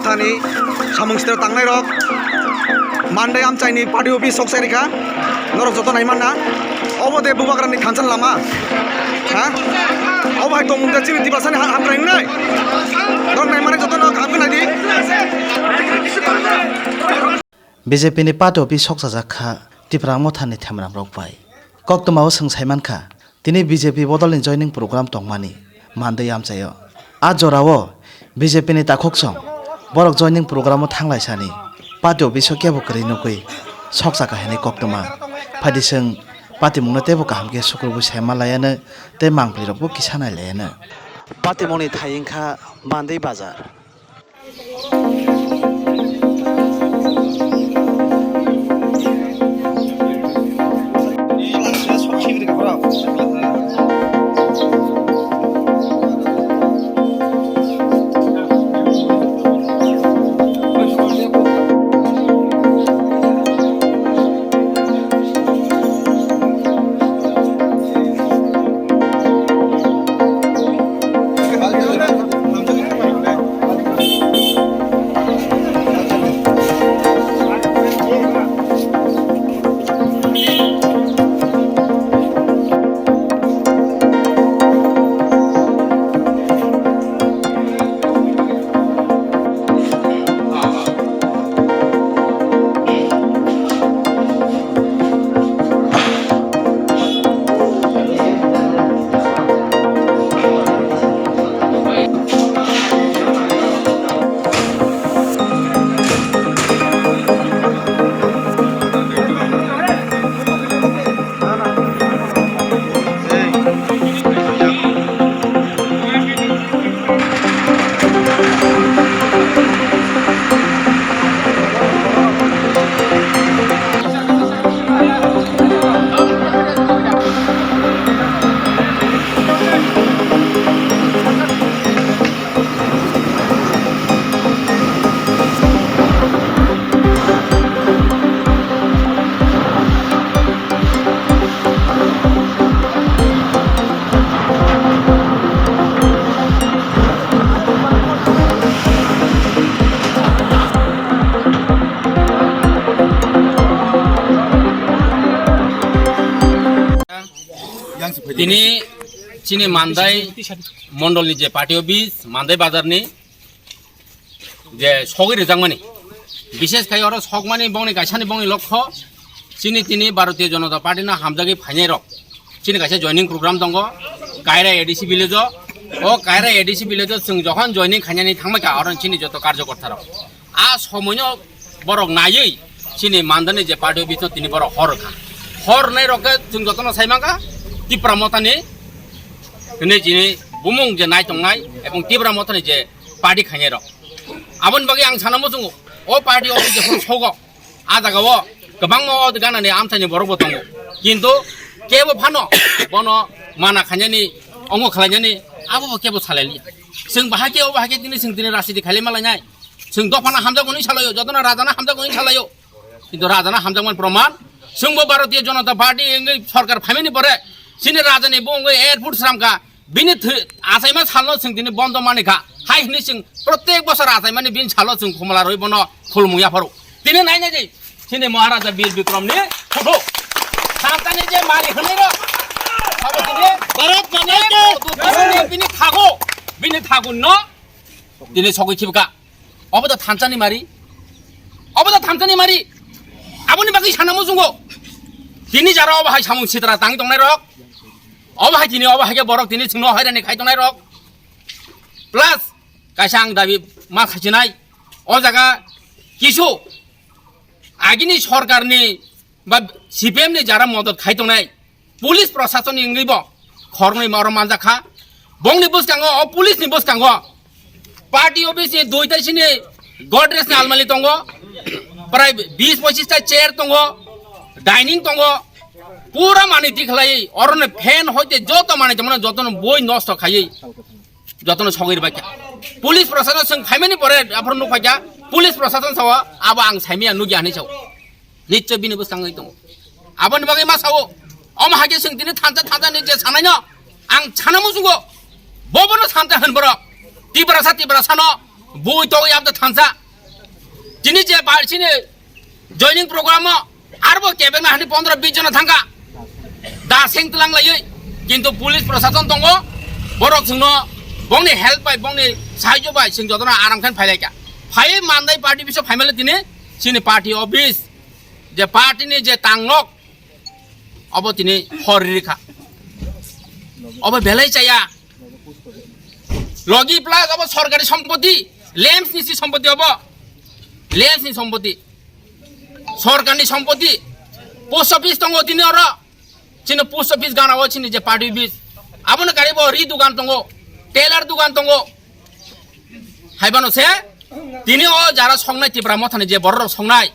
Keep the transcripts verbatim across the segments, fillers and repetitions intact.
Thani samung sitra tangnai rok, Mandai amchaini party office sok sai rikha, norok joto nai manna, obo de Bubagrani thansa lama, ha? Obo hai tongmung de chini Tiprasani ha-, hamkrai wngnai, norok nai manai joto no kaham khe nai di. B J P ni party office sok chajak kha Tipra Motha ni themram rok bai. Koktwma o swng sai man kha, tini B J P bodol ni joining program tongmani Mandai amchai o. A jora o B J P ni takhuk song borok joining program o thang lai sani party office o kebo kwrwi nugwi sok chakha hinwi koktwma. Phaidi swng party mung no teibo kaham khe sukrubui sai man lai ano tei mangpli rok bo kisa nai lai ano. Party mung ni thai wngkha Mandai bazar. Tini chini Mandai mondolni je party office, Mandai bazarni je sogwi rijakmani, bishes khai oro sokmani bongni kaisani bongni lokho, chini tini Bharatiya Janata Party no hamjagwi phainai rok. Chini kaisa joining program tongo, Kaira A D C village o. O Kaira A D C village o chwng jokhon joining khainani thangbai kha, oro chini joto karjokorta rok. A somoino borok naiwi chini Mandani je party office no tini borok hor kha. Hor nai rok khe chwng jotono sai mankha Tipra Mothani hwnwi chini bumung je nai tongnai ebong Tipra Mothani je party khainai rok. Aboni bagwi ang sana muchungo o party office jephuru sogo, a jaga o kwbangma o ganani amchaini borok bo tongo, kintu kebo phano bono mana khainani, ongo khlainani abo bo kebo salai liya. Chwng bahai khe o bahai khe tini chwng tini rajniti khailai malainai, chwng dophano hamjakmani salaio, jotono rajano hamjakmani salaio, kintu rajano hamjakmani proman chwngbo Bharatiya Janata Party wngwi sorkar phaimani pore chini rajani bo wngwi airport sramkha. Bini thwi-, achaima salno chwng tini bondo manikha. Hai hwnwi chwng protek bosor achaimani bini salo chwng khumla rwi bono khulmung yapharo. Tini nainai di, chini Maharaja Bir Bikramni photo. Santani je mari hwnwi rok. Abo tini Bharat Mata ki bini thago, bini thagunno tini sogwi khibka. Obo da thansani mari. Obo da thansani mari. Aboni bagwi sana muchungo. Tini jara obo hai samung sitra tang tongnai rok. Obo hai tini, obo hai khe borok tini chwngno hairani khai tongnai rok. Plus, kaisa ang dabi ma khachinai. O jaga kisu agini sorkarni ba C P M ni jara modot khai tongnai. Police prosason ni wngwi bo khoroknwi oro manjak kha. Bongni bwskango, o police ni bwskango party office ni duita sini Godrej ni almali tongo, prai bis pochis ta chair tongo, dining tongo, pura mani tikhlai oroni fan hoite joto mani tongmani jotono boi nosto khaiwi jotono sogwi rwbaikha. Police prosason swng phaimani pore aphuru nukphaikha, police prosason sao abo ang saimaya nukya hinwi sao. Nichoi bini bwskango tongo. Aboni bagwi ma sao, omo hai khe chwng tini thansa thansa ni je sanaino ang sana muchungo, bobono thansa hwn borok. Tiprasa Tiprasano Bui togwi abda thansa. Tini je bar chini joining program o arbo kebeng na hani pondro bis jona thangka. Da seng tlang laiwi. Kintu police prosason tongo. Borok sungno bongni help bai, bongni sahajyo bai sing jotona aram khan phailaika. Phai mandai party biso phaimale tini chini party office je party ni je tanglok obo tini hor rikha. Obo belai chaya. Logi plus obo sorkari sompoti, lems ni si sompoti obo. Lems ni sompoti. Sorkar ni sompoti. Post office tongo tini oro. Chini post office gana o chini je party office. Abono kari bo ri dugan tongo, tailor dugan tongo. Haibano se tini o jara songnai Tipra Mothani je borok songnai.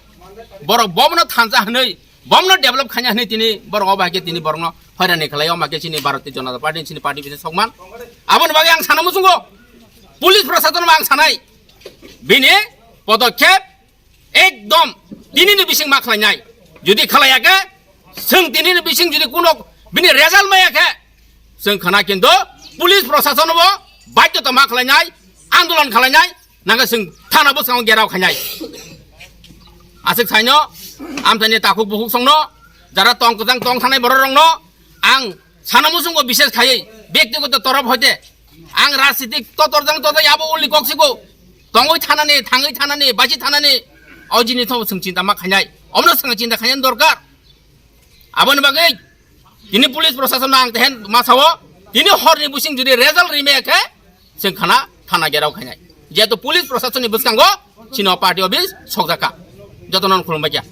Borok bobono thansa hwnwi, bobono develop khaina hwnwi tini borok obo hai khe tini borokno hoirani khlai, omo hai khe chini Bharatiya Janata Party ni chini party bisa sokman. Aboni bagwi ang sana muchungo police prosason ang sanai bini podokkhep ekdom tinini bising ma khlainai. Jodi khlaiya khe, chwng tinini bising jodi kuno bini result maya khe, chwng khana kintu police prosason bo baidhyota ma khlainai, andolon khlainai, nangkhe chwng thana bwskango gherao khainai. Aswk saino, amchaini takhuk bukhuk songno, jara tong kwchang tong thanai borok rokno ang sana muchungo bishes khaiwi, byaktigoto torof hoite, ang rajnitik totor jang totor abo uli kok siko, tongwi thanani, thangwi thanani, bachi thanani, o jinis no chwng chinta ma khainai, omono chwng chinta khainani dorkar. Aboni bagwi tini police prosason ang tehen ma sao, tini horni bising jodi result rimaya khe, chwng khana thana gherao khainai. Jehetu police prosasonni bwskango chini o party office sokjakha. Jotono khulumbaikha.